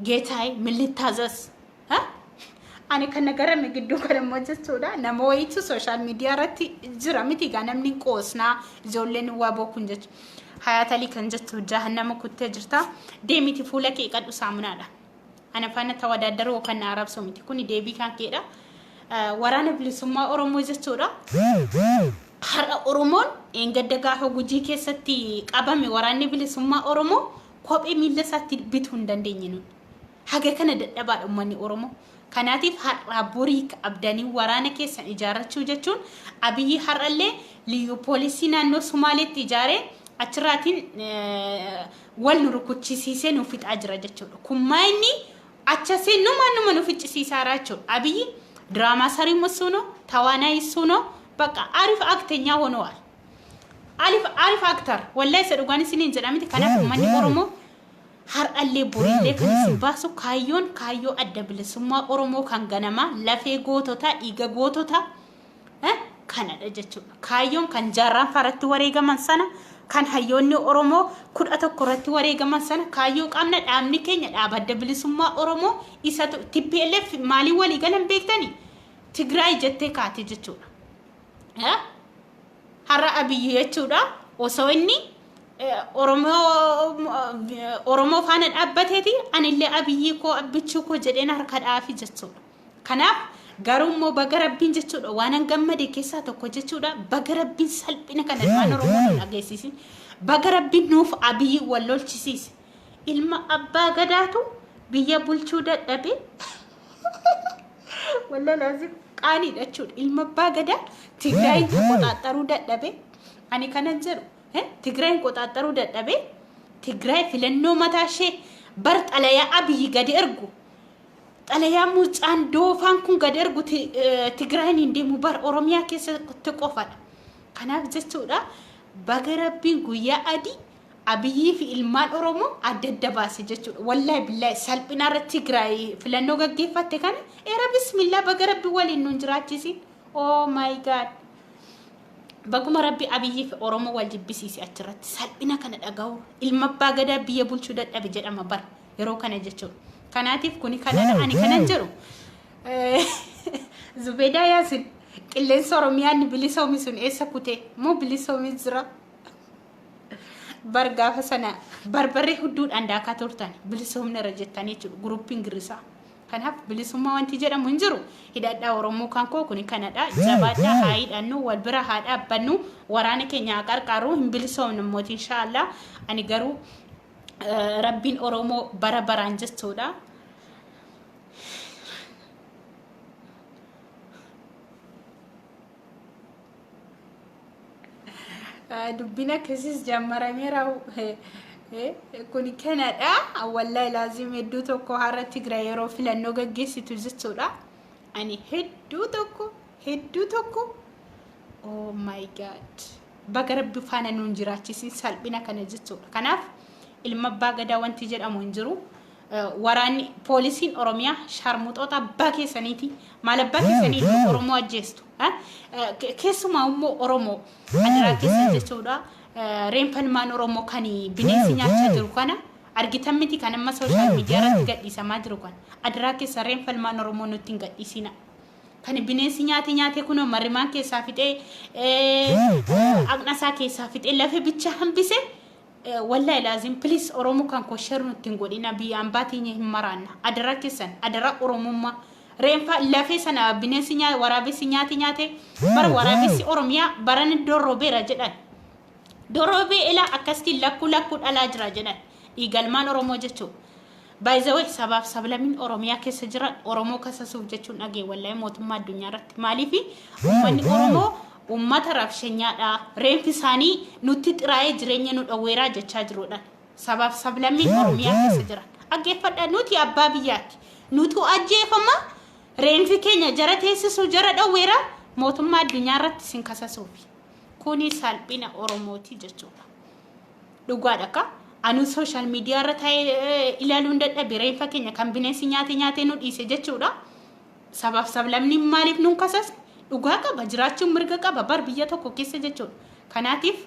Speaker 1: ጌታዬ ምን ልታዘዝ. Ani kan nagarame gidduu kana immoo jechuudha, nama wayiitu social media irratti jira miti gaa, namni qoosnaa ijoolleen waa kun jechuudha. Hayaatalii kan jettu jahannama kuttee jirta. Deemiti fuula kee qadhu saamunaadha. Ana faana tawadaadaruu kan na arabsu miti, kuni deebii kan keedha. Waraana bilisummaa Oromoo jechuudha. Har'a Oromoon eengadda gaafa Gujii keessatti qabame, waraanni bilisummaa Oromoo kophee miilla isaatti bituu hin dandeenye nuti. Haga kana dadhabaadha uummanni Oromoo. Kanaatiif har'aa borii qabdanii waraana keessan ijaarrachuu jechuun, Abiyyi har'allee liyyu poolisii naannoo Sumaaleetti ijaaree achirraatiin wal nu rukuchisiisee nu fixaa jira jechuudha. Kun maa inni achasee numa numa nu ficcisiisaa jechuudha. Abiyyi ድራማ ሰሪም እሱ ነው፣ ተዋናይ እሱ ነው። በቃ አሪፍ አክተኛ ሆነዋል። አሪፍ አሪፍ actor, wallahi isa dhugaan isiniin jedhamiti. Kanaaf uummanni Oromoo har'allee borillee kan isin baasu kaayyoon kaayyoo Adda Bilisummaa Oromoo kan ganamaa, lafee goototaa, dhiiga goototaa kanadha jechuudha. Kaayyoon kan jaarraan faratti wareegaman sana, kan hayyoonni Oromoo 11 irratti wareegaman sana kaayyoo qabna. Dhaabni keenya dhaaba Adda Bilisummaa Oromoo isatu. TPLF maaliin walii galan beektanii? Tigraay jettee kaate jechuudha. Har'a Abiyyi jechuudha, osoo inni Oromoo faana dhaabbateeti, anillee Abiyyi koo, abbichuu koo jedheen harka dhaafi jechuudha. Kanaaf garuu immoo baga Rabbiin jechuudha, waan gammade keessaa tokko jechuudha, baga Rabbiin salphina kana ilmaan Oromoo nu dhageessisin, baga Rabbiin nuuf Abiyyi wal lolchisiise. Ilma abbaa gadaatu Biyya bulchuu dadhabe. Wallahi laazim qaaniidha jechuudha. Ilma abbaa gadaa Tigraayin qoxaaxaruu dadhabe. Ani kanan jedhu Tigraayin qoxaaxaruu dadhabe. Tigraay filannoo mataa ishee bar xalayaa Abiyyi gadi ergu. Xalayaa mucaan doofaan kun gadi ergu Tigraayin hin deemu bar, Oromiyaa keessatti qofadha. Kanaaf jechuudha, baga Rabbiin guyyaa adii Abiyyii fi ilmaan Oromoo adda adda baase jechuudha. Wallaahi billaahi, salphina irratti Tigraay filannoo gaggeeffatte kana era bismillaa, baga Rabbi waliin nun jiraachisin. Oh my God. Baguma Rabbi Abiyyii fi Oromoo wal jibbisiise. Achirratti salphina kana dhaga'u, ilma abbaa gadaa biyya bulchuu dadhabe jedhama bara yeroo kana jechuudha. Kanaatiif kuni kanadha ani kanan jedhu. Zubeedaa Yaasin, qilleensa Oromiyaa inni bilisoomi sun eessa kutee moo bilisoomii jira? Bar gaafa sana barbarree hudduudhaan daakaa turtan, bilisoomni irra jettanii jechuudha guruppiin girrisaa. Kanaaf bilisummaa wanti jedhamu hin jiru. Hidhadhaa, Oromoo kan koo, kuni kanadha. Jabaadhaa, haa hidhannu, wal bira haa dhaabbannu, waraana keenya haa qarqaaru, hin bilisoomnu immooti inshaallah. Ani garuu Rabbiin Oromoo bara baraan jechuudha. Dubbiin akkasiis jammarameera. Kuni kanadha. Wallahi laazim, hedduu tokko har'a Tigraay yeroo filannoo gaggeessitu jechuudha. Ani hedduu tokko, hedduu tokko, oh my God, baga Rabbi faana nuun jiraachisin salphina kana jechuudha. Kanaaf ilma abbaa gadaa wanti jedhamu hin jiru. Waraanni poolisiin Oromiyaa sharmuxoota abbaa keessaniiti. Maal abbaa keessanii ilma Oromoo ajjeestu? Keessumaa immoo Oromoo adaraa keessan jechuudha. Reenfa ilmaan Oromoo kan bineensi nyaachaa jiru kana argitan miti, kan amma social media irratti gadhiisamaa jiru kana. Adaraa keessa, reenfa ilmaan Oromoo nutti hin gadhiisina. Kan bineensi nyaate nyaate kunoo marrimaan keessaa fixee, aqna isaa keessaa fixee, lafa bicha hambise. Wallahi laazim, please, Oromoo kan koo, share nutti hin godhina, biyya ambaa teenya hin maraanna. Adaraa keessan, adaraa Oromummaa. Reenfa lafee sana bineensi nyaate, waraabessi nyaate nyaate, bara waraabessi Oromiyaa barana dorrobeera jedhan. Dorrobee ilaa akkasitti lakkuu lakkuu dhalaa jira jedhan. Dhiigalmaan Oromoo jechuudha. By the way, sabaaf sablamiin Oromiyaa keessa jiran Oromoo kasasuuf jechuun dhagee wallahi mootummaa addunyaa irratti. Maaliif? Uummanni Oromoo uummata rabshenyaadha. Reenfi isaanii nutti xiraa'ee jireenya nu dhowweeraa jechaa jiruudhaan. Sabaaf sablammiin Oromiyaa keessa jiran. Dhaggeeffadhaa, nuti abbaa biyyaati. Nutu ajjeefama, reenfi keenya jara teessisuu jara dhowweeraa, mootummaa addunyaa irratti isin kasasuufi. Kuni salphina Oromooti jechuudha. Dhugaadha akka anuu social media irra taa'ee ilaaluun dadhabe, reenfa keenya kan bineensi nyaate nyaatee nu dhiise jechuudha. Sabaaf sablamni maaliif nun kasasne? Dhugaa qaba, jiraachuun mirga qaba bar biyya tokko keessa jechuudha. Kanaatiif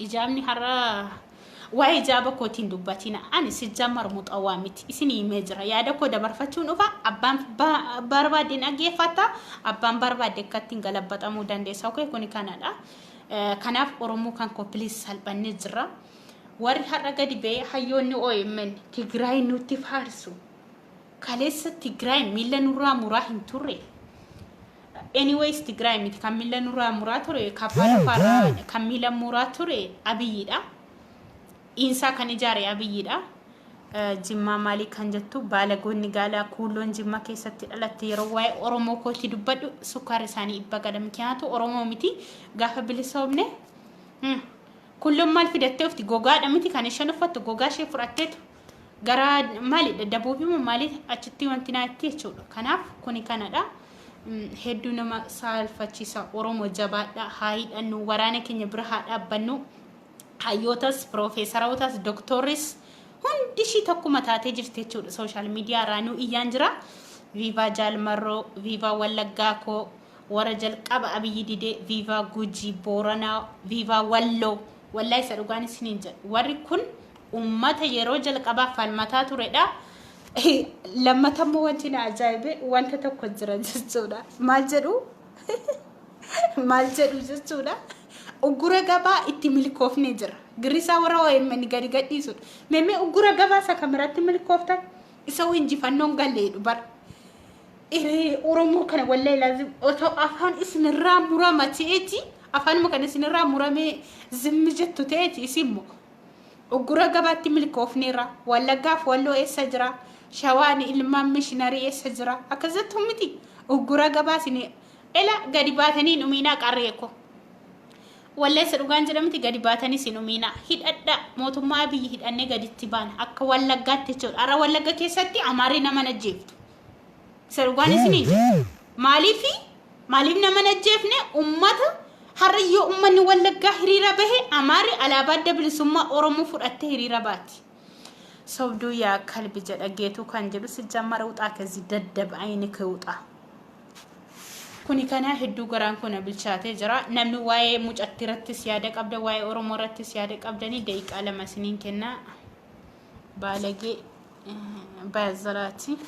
Speaker 1: ijaabni har'a waa'ee ijaaba kootiin dubbatina. Ani sijjaa marmuxawaa miti. Isin himee jira. Yaada koo dabarfachuun dhufa. Abbaan barbaade dhaggeeffata. Abbaan barbaade akka ittiin galabbaxamuu dandeessa. Okay, kuni kanadha. Kanaaf Oromoo kan koo, please, salphannee jirra. Warri har'a gadi ba'ee hayyoonni OMN Tigraay nutti faarsu. Kaleessa Tigraay miila nurraa muraa hin turre. Anyways, Tigraay miti kan miila nurraa muraa ture, kaffaa lafaarraa kan miila muraa ture Abiyyiidha. Dhiinsaa kan ijaare Abiyyiidha. Jimmaa maalii kan jettu baalagoonni gaalaa kuulloon Jimma keessatti dhalatte, yeroo waa'ee Oromoo kootti dubbadhu sukkaarri isaanii dhibba gala. Mikinaatu Oromoo miti gaafa bilisoomne. Kulloon maal fidattee ufti? Gogaadha miti kan isheen uffattu? Gogaa ishee fudhatteetu gara maalidha, dabuufi moo maaliif achitti wanti naa itti jechuudha. Kanaaf kuni kanadha. Hedduu nama saalfachiisa. Oromoo, jabaadha, haa hidhannu, waraana keenya bira haa dhaabbannu. Hayyootas, piroofeesarootas, doktorris hundi ishii tokkuma taatee jirti jechuudha. Social media irraa nu iyyaan jira. Viva Jaalmarroo, viva Wallaggaa koo, warra jalqaba Abiyyi didee, viva Gujii, Booranaa, viva Walloo. Wallaahi, isa dhugaan isiniin jedhu. Warri kun ummata yeroo jalqabaa falmataa turedha. Lammatammoo wanti na ajaa'ibe wanta tokko jira jechuudha. Maal jedhu? Maal jedhu jechuudha? Uggura gabaa itti milkoofnee jira. Girrisaa warra OMN gadi gadhiisudha. Meemee uggura gabaa isa kamirratti milkooftan? Isa injifannoon galleedhu bara. Oromoo kana wallahi laazim otoo afaan isinirraa murama ta'eeti, afaanuma kana isinirraa muramee zimmi jettu ta'eeti, isimmoo uggura gabaatti milkoofneerra. Wallaggaaf Walloo eessa jira? Shawaan ilmaan mishinarii eessa jira? Akkas jettu miti. Uggura gabaasini. Ela gadi baatanii hin dhumiinaa qarree ko. Walleessa dhugaan jedhamti gadi baatanii sin dhumiinaa. Hidhadhaa mootummaa Abiyyi hidhannee gaditti baana. Akka Wallaggaatti jechuudha. Har'a Wallagga keessatti Amaarri nama hin ajjeeftu. Isa dhugaan isinii jedha. Maaliifi maaliif nama hin ajjeefne ummata har'a yoo ummanni Wallaggaa hiriira bahe Amaarri alaabaa adda bilisummaa Oromoo fudhattee hiriira baati. Sobduu yaa kalbi jedha geetuu kan jedhu si jammara uxaa kezi daddab ayni kee uxaa. Kuni kanaa hedduu garaan kun na bilchaatee jira. Namni waa'ee mucattii irrattis yaada qabda, waa'ee Oromoo irrattis yaada qabdanii daqiiqaa lama isiniin kenna. Baalagee baazaraati.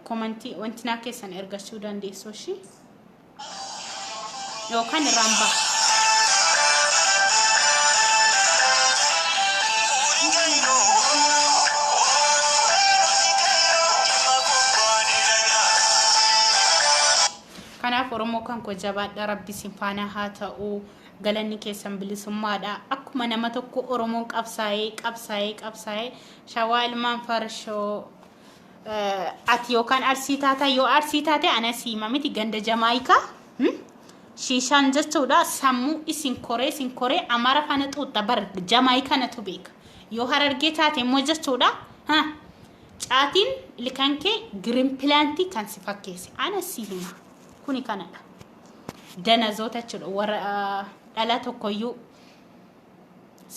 Speaker 1: Komantii wanti naa keessan ergachuu dandeessu ishii. Yookaan irraan ba'a. Kanaaf Oromoo kan koo jabaadha rabbi isin faana haa ta'u galanni keessan bilisummaadha akkuma nama tokko Oromoon qabsaa'ee qabsaa'ee qabsaa'ee shawaa ilmaan farshoo ati yookaan arsii taataa yoo arsii taate ana siima miti ganda jamaayikaa shiishaan jechuudha sammuu isin koree isin koree amara faana xuuxxa bar jamaayikaa natu beeka yoo harargee taate immoo jechuudha ha caatiin ilkaan kee giriin pilaantii kan si fakkeesse ana si hima kuni kanadha danazoota jechuudha warra dhala tokkoyyuu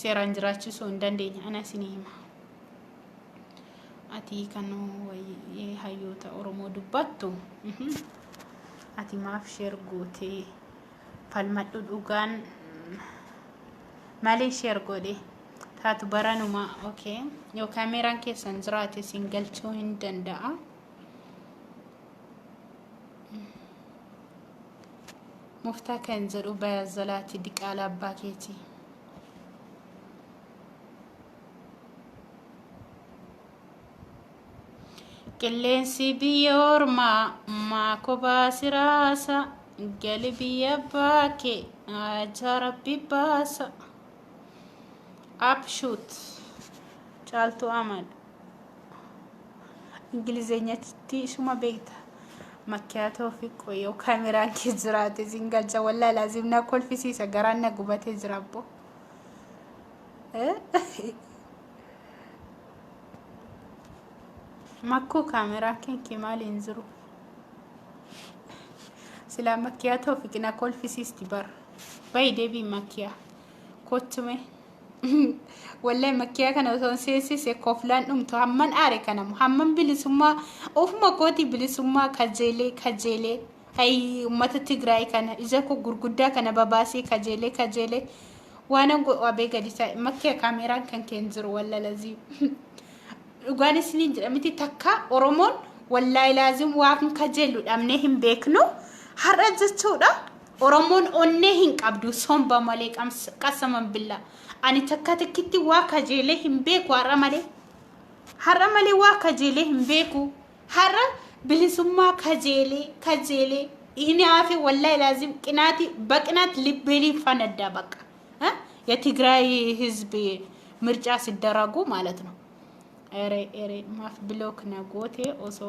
Speaker 1: seeraan jiraachisuu hin dandeenye ana isinii hima. Ati kan wayyee hayyoota Oromoo dubbattu ati maaf sheer gootee falmadhu dhugaan maaliin sheer godhe taatu baranuma okay yoo kaameeraan keessan jiraate siin galchuu hin danda'a. Muftaa kan jedhu bayaazalaati diqaala abbaa keetii. Qilleensi biyya ormaa maa kophaa si raasa gali biyya abbaa kee haajaa rabbi baasa. Upshoot Caaltuu Ahmad Ingilizeenyatti isuma beekta. Makkiyaatoo fi qoyyoo kaameraan kee jiraate siin galcha wallaahi laazim na kolfisiisa garaan na gubatee jira abbo. Makkuu kaameraan kee maali hin jiru? Silaa makkiyaa toofiq na kolfisiisti bar. Bayi deebii makkiyaa. Kottume. Wallahi makkiyaa kana osoo hin seensise koflaan dhumtu hamman aare kanamu hamman bilisummaa ofuma kooti bilisummaa kajeelee kajeelee ayi ummata Tigraay kana ija koo gurguddaa kana babaasee kajeelee kajeelee Waanan godhu abee gadi taa'e makkee kaameeraan kan kee hin jiru walla laziim. Dhugaan isiniin jedha miti takka Oromoon wallaahi laazim waan kajeellu dhabnee hin beeknu. Har'a jechuudha Oromoon onnee hin qabdu somba malee qasaman billaa. Ani takka takkitti waa kajeelee hin beeku har'a malee. Har'a malee waa kajeelee hin beeku. Har'a bilisummaa kajeelee kajeelee hinaafe wallahi laazim qinaati በቅናት ልቤ ሊፈነዳ በቃ የትግራይ ህዝብ ምርጫ ሲደረጉ ማለት ነው። ኧረ ኧረ ማፍ ብሎክ ነጎቴ ኦሶ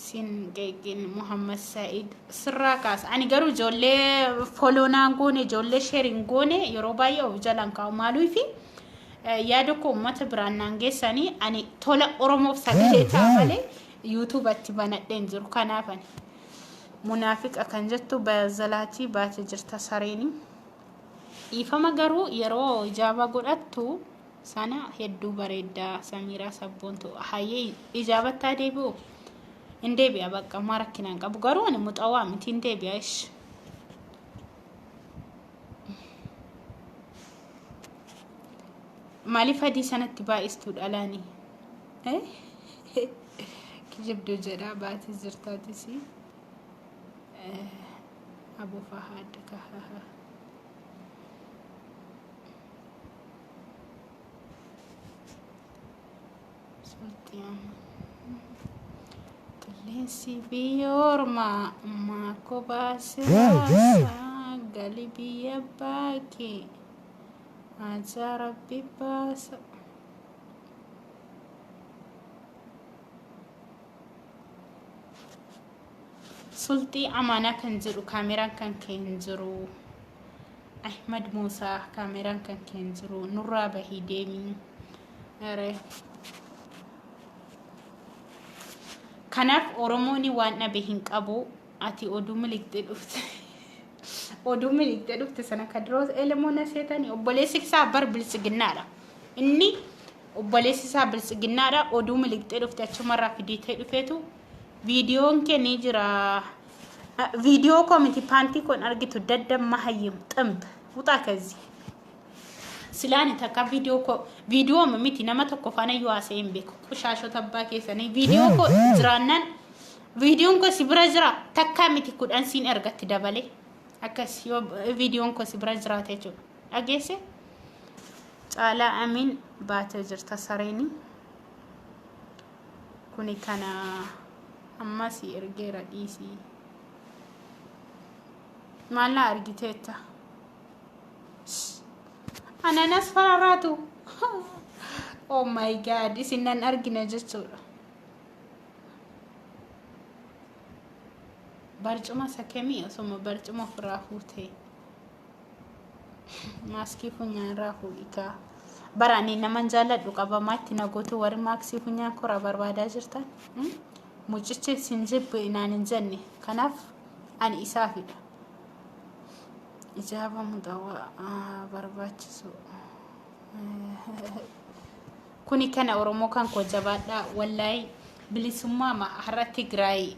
Speaker 1: sin qeeqin Muhammad Said sirraa kaasa. Ani garuu ijoollee follow naan goone ijoollee share hin goone yeroo baay'ee of jalaan kaa'u maaluufi yaada koo uummata biraan naan geessanii ani tola Oromoof sagalee ta'a malee yuutuubatti banadheen jiru kanaaf ani munaafiqa kan jettu bayazalaatii baate jirta sareeni. Dhiifama garuu yeroo ijaaba godhattu sana hedduu bareedda Samiiraa sabboontu hayyee ijaabattaa deebi'u hin deebi'a bakka ammaa rakkinaan qabu garuu ani muxawaa miti hin deebi'a ishi. Maaliif adii sanatti baay'istu dhalaani? Kijibduu jedhaa baatee jirtaatis. Abu Fahad kahaha. Qilleensi biyya ormaa maa kophaa siraasaa gali biyya abbaa kee haajaa rabbi baasa. Sulxii Amaanaa kan jedhu kaameraan kan kee hin jiru. Ahmad Muusaa kaameraan kan kee hin jiru. Nurraa bahii deemii. Kanaaf Oromoon waan dhabe hin qabu. Ati oduu miliqxee dhufte. Oduu miliqxee dhufte sana ka duroo elemoona seetanii obboleessi isaa bar biltsiginnaadha. Inni obboleessi isaa biltsiginnaadha. Oduu miliqxee dhufte achumarraa fidiitee dhufeetu viidiyoon kee ni jira. Viidiyoo koo miti paantii koon argitu daddab mahayyim ximb wuxaa kazi. Silaani takka viidiyoo koo viidiyoo miti nama tokko faana iyyuu haasa'ee hin beeku. Qushaashota abbaa keessanii viidiyoo koo jiraannaan viidiyoon koo si bira jira takkaa miti 10 siin ergatti dabalee akkas yoo viidiyoon koo si bira jiraate jechuudha. Dhageesse? Caalaa Amiin baatee jirta sareeni. Kuni kana amma si ergeera dhiisii. Maal naa argiteetta? Ananas fararaatu. Oh my God, isin nan argina jechuudha. Barcuma sakemii osoma barcuma ofirraa fuutee. Maaskii funyaan irraa fuudhikaa. Bara ani naman jaalladhu qabamaa itti na gootu warri maaksii funyaan koraa barbaadaa jirtan. Mucichi sin jibbe naan hin jenne. Kanaaf ani isaafidha. Ijaaba muxawaa barbaachisu. Kuni kana Oromoo kan koo jabaadhaa wallaahi bilisummaa ma har'a Tigraay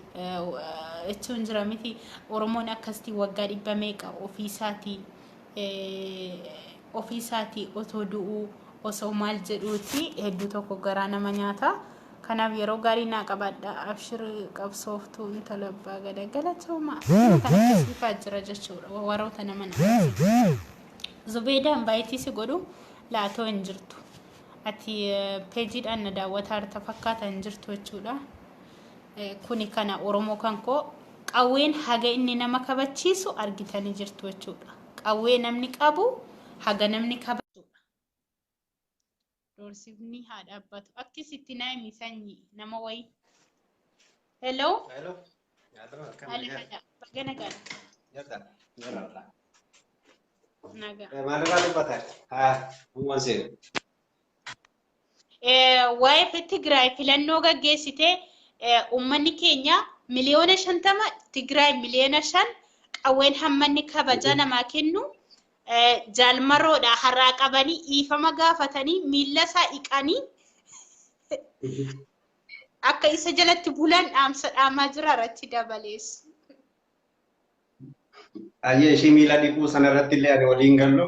Speaker 1: jechuun jira miti Oromoon akkasitti waggaa dhibba meeqa ofiisaatii ofiisaatii otoo du'uu osoo maal jedhuuti hedduu tokko garaa nama nyaata. Kanaaf yeroo gaarii naa qabaadha. Abshir qabsooftuu intala abbaa gada galatooma. Kana kan akkasiifaa jira jechuudha. Warroota nama nama. Zubeedaan baayitii si godhu laatoo hin jirtu. Ati peejiidhaan na daawwataa jirta fakkaata hin jirtu jechuudha. Kuni kana Oromoo kan koo qawween haga inni nama kabachiisu argitanii jirtu jechuudha. Qawwee namni qabu haga namni kabachuudha. Doorsifni haa dhaabbatu. Akkasitti naa himi sanyii nama wayii. Hello.
Speaker 2: Hello. Hello, akkam
Speaker 1: Haala
Speaker 2: nagaa?
Speaker 1: haala. Baga nagaadha.
Speaker 2: Jirta? Jira wallah.
Speaker 1: Nagaa.
Speaker 2: Maalirraa dubbata? Haa, uumaan seenu.
Speaker 1: Waa'ee Tigraay filannoo gaggeessite uummanni keenya miliyoona 50 Tigraay miliyoona 5 qawween hammanni kabaja namaa kennu jaalmarroodha har'aa qabanii dhiifama gaafatanii miilla isaa dhiqanii akka isa jalatti bulan dhaamsa dhaamaa jira irratti dabalees.
Speaker 2: Ayyee ishii miila dhiquu sanarratti illee ani waliin gallu.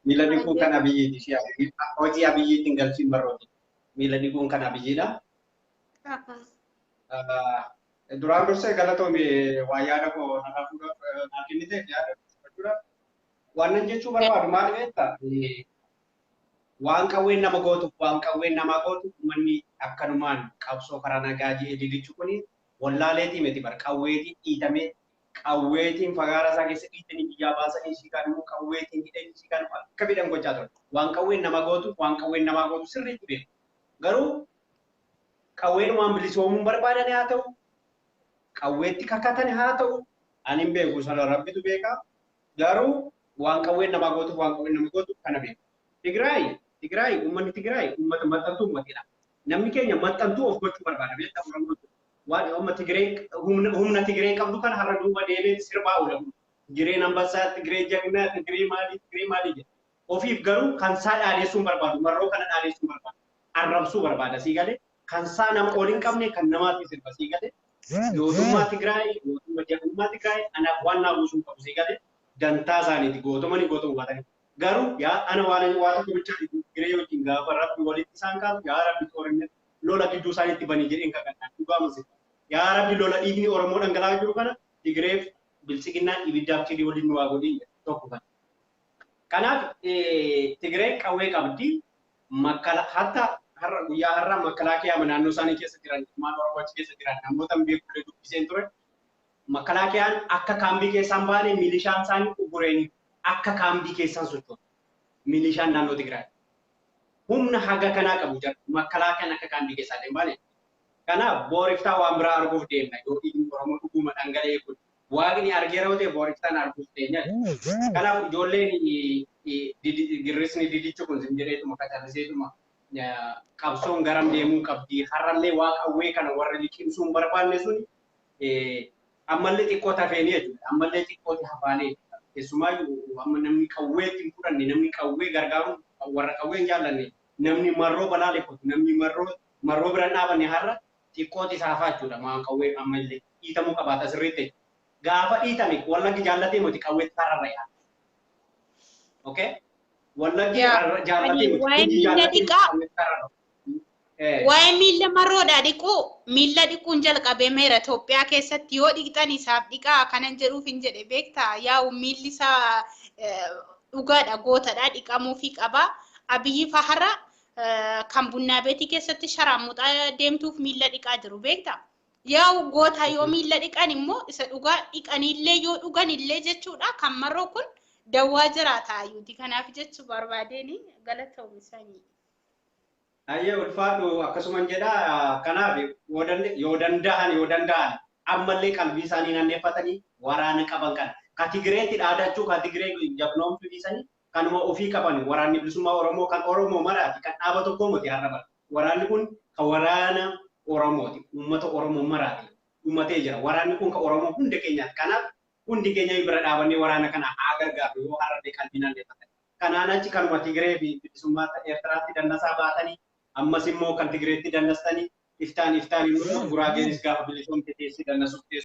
Speaker 2: Miila dhiquu kan Abiyyiiti ishii hojii Abiyyiitiin galchiin barrooti. Miila dhiquun kan Abiyyiidha. Duraan dursee galatoomi waa yaada koo narraa fuudhaaf naa kennite yaada fudhachuudhaaf. Waan nan jechuu barbaadu maal beektaa? Waan qawween nama gootuuf waan qawween namaa gootu uummanni akkanumaan qabsoo karaa nagaa ji'ee lilichu kuni wallaaleetii miti bar qawweetiin dhiitamee qawweetiin fagaara isaa keessa dhiitanii biyyaa baasanii ishii kaan immoo qawweetiin hidhanii ishii kaan akka fedhan gochaa ture. Waan qawween nama gootu waan qawween namaa gootu sirriitti beeku. Garuu qawweenumaan bilisoomuun barbaadan haa ta'u qawweetti kakatan haa ta'u ani hin beeku sana rabbitu beeka. Garuu waan qawween namaa gootuuf waan qawween nama gootu kana beeku. Tigraay uummanni Tigraay uummata maxxantuu uummatedha. Namni keenya maxxantuu of gochuu barbaada beektaa Oromoon. Waan amma Tigree humna Tigree qabdu kana har'a duuba deemee sirbaa oola. Tigireen ambassaa, Tigiree jagnaa, Tigiree maalii, Tigiree maalii jedha. Ofiif garuu kan isaa dhaadheessuu hin barbaadu. Marroo kana dhaadheessuu hin barbaadu. Arrabsuu barbaada sii galee. Kan isaa nama ol hin qabne kan namaatti sirba sii galee. Gootummaa Tigraay, gootummaa jagnummaa Tigraay anaaf waan naa buusuu hin qabu sii galee. Dantaa isaaniiti gootomanii gootomu baatanii. Garuu yaa ana waan waa tokko bichaa Tigiree wajjin gaafa rabbi walitti isaan kaasu yaa rabbi xoorinnet lola gidduu isaaniitti banii jedheen kakadhaan dhugaa masi. Yaa rabbi lola dhiigni Oromoo dhangala'aa jiru kana Tigireef biltsiginnaan ibiddaaf cidii waliin nu haa godhin jedhe tokko kana. Kanaaf Tigireen qawwee qabdi makkala hatta har'a guyyaa har'a makalaakiyaa naannoo isaanii keessa jiran ilmaan Oromoo achi keessa jiran namoota hin beekullee dubbiseen ture. Makalaakiyaan akka kaambii keessaan baane milishaan isaanii ugureeni akka kaambii keessaan socho'u. Milishaan naannoo Tigraay. Humna haga kanaa qabu jira. Makalaakiyaan akka kaambii keessaa hin baane. Kanaaf booriftaa waan biraa arguuf deemna yoo dhiigni Oromoo dhuguma dhangala'ee kun waaqni argeera yoo ta'e booriftaan arguuf deemna. Kanaaf ijoolleen girrisni didichi kun sin jedheetuma kacalliseetuma qabsoon garam deemuu qabdi. Har'allee waa qawwee kana warri liqimsuu hin barbaanne suni ammallee xiqqoo tafeenii jechuudha. Ammallee xiqqooti hafaanii jechuudha. Keessumaayyuu amma namni qawwee itti hin fudhanne, namni qawwee gargaaruun warra qawwee hin jaallanne, namni marroo balaaleffatu, namni marroo marroo bira hin dhaabanne har'a xiqqooti isaa hafaa jechuudha. Maan qawwee ammallee dhiitamuu qabaata sirriitti. Gaafa dhiitame Wallaggi jaallatee miti qawweetti har'a yaa. Okay? Wallaggi jaallatee
Speaker 1: Ani
Speaker 2: miti.
Speaker 1: waa'ee
Speaker 2: Gujii
Speaker 1: miila
Speaker 2: jaallatee miti
Speaker 1: dhiqaa
Speaker 2: qawweetti har'a.
Speaker 1: Waa'ee miila marroodhaa dhiquu, miila dhiquun jalqabee meera Itoophiyaa keessatti yoo dhiqxan isaaf dhiqaa kanan jedhuuf hin jedhe beektaa, yaa'u miilli isaa dhugaadha, gootadha, dhiqamuufii qaba. Abiyyi Fahara kan bunnaa beetii keessatti sharaamuxaa deemtuuf miila dhiqaa jiru beektaa. Yaa'u goota yoo miila dhiqan immoo isa dhugaa dhiqanillee yoo dhuganillee jechuudha, kan marroo kun dawwaa jiraata ayyuuti. Kanaaf jechuu barbaadeen, galatoomi sanyii.
Speaker 2: Ayyee, ulfaadhu, akkasuman jedha. Kanaaf yoo danda'an ammallee qalbii isaanii naanneeffatanii waraana qaban kana ka Tigireetti dhaadachuu, ka Tigiree jabnoomtuu dhiisanii kanuma ofii qaban. Waraanni bilisummaa Oromoo kan Oromoo maraati, kan dhaaba tokkoo miti. Har'a bara waraanni kun kan waraana Oromooti, uummata Oromoo maraati, uummatee jira. Waraanni kun kan Oromoo hunda keenyaati. Kanaaf hundi keenya bira dhaabannee waraana kana haa gargaaru yoo har'allee qalbii naanneeffatan. Kanaan achi kanuma Tigiree fi bilisummaa Eertiraatti dannasaa baatanii, ammas immoo kan Tigireetti dannastanii, iftaan iftaan immoo Guraageenis gaafa bilisoomte teessi dannasuuf teessu.